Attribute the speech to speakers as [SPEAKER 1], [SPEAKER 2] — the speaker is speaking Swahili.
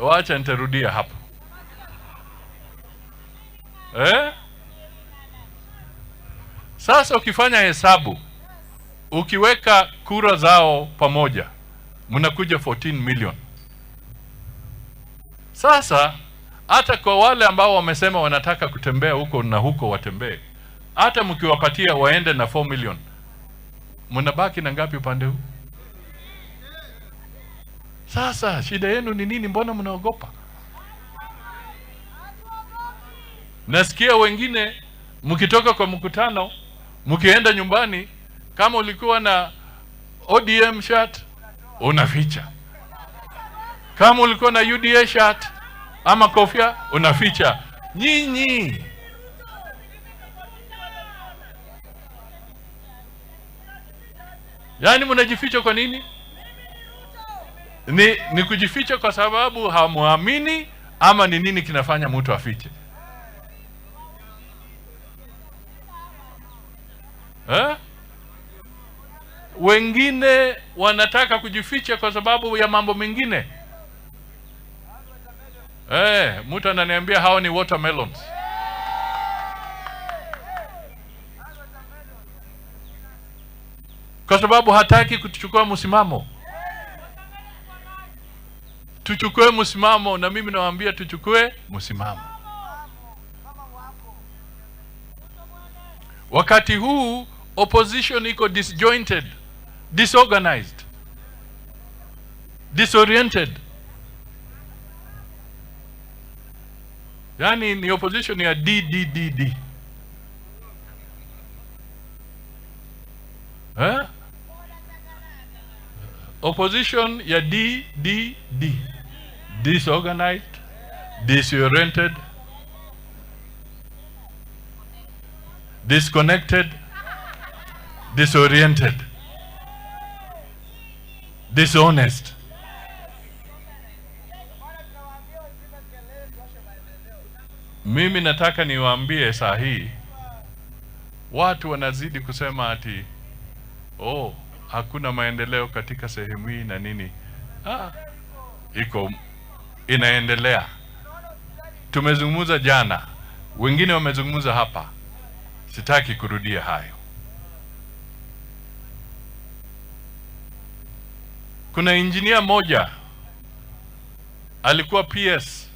[SPEAKER 1] Wacha nitarudia hapo, eh? Sasa ukifanya hesabu, ukiweka kura zao pamoja, mnakuja 14 million. Sasa hata kwa wale ambao wamesema wanataka kutembea huko na huko watembee, hata mkiwapatia waende na 4 million, mnabaki na ngapi upande huu? Sasa shida yenu ni nini? Mbona mnaogopa? Nasikia wengine mkitoka kwa mkutano, mkienda nyumbani, kama ulikuwa na ODM shirt unaficha, kama ulikuwa na UDA shirt ama kofia unaficha. Nyinyi yaani mnajificha kwa nini? Ni kujificha kwa sababu hamuamini ama ni nini kinafanya mtu afiche? Eh? Wengine wanataka kujificha kwa sababu ya mambo mengine. Mtu ananiambia hao ni watermelons. Kwa sababu hataki kuchukua msimamo. Tuchukue msimamo, na mimi nawaambia tuchukue msimamo. Wakati huu opposition iko disjointed, disorganized, disoriented. Yaani ni opposition ya DDDD. Eh? Opposition ya DDD. Disorganized, disoriented, disconnected, disoriented, dishonest. Mimi nataka niwaambie saa hii watu wanazidi kusema ati oh, hakuna maendeleo katika sehemu hii na nini. Iko inaendelea. Tumezungumza jana, wengine wamezungumza hapa, sitaki kurudia hayo. Kuna injinia moja alikuwa PS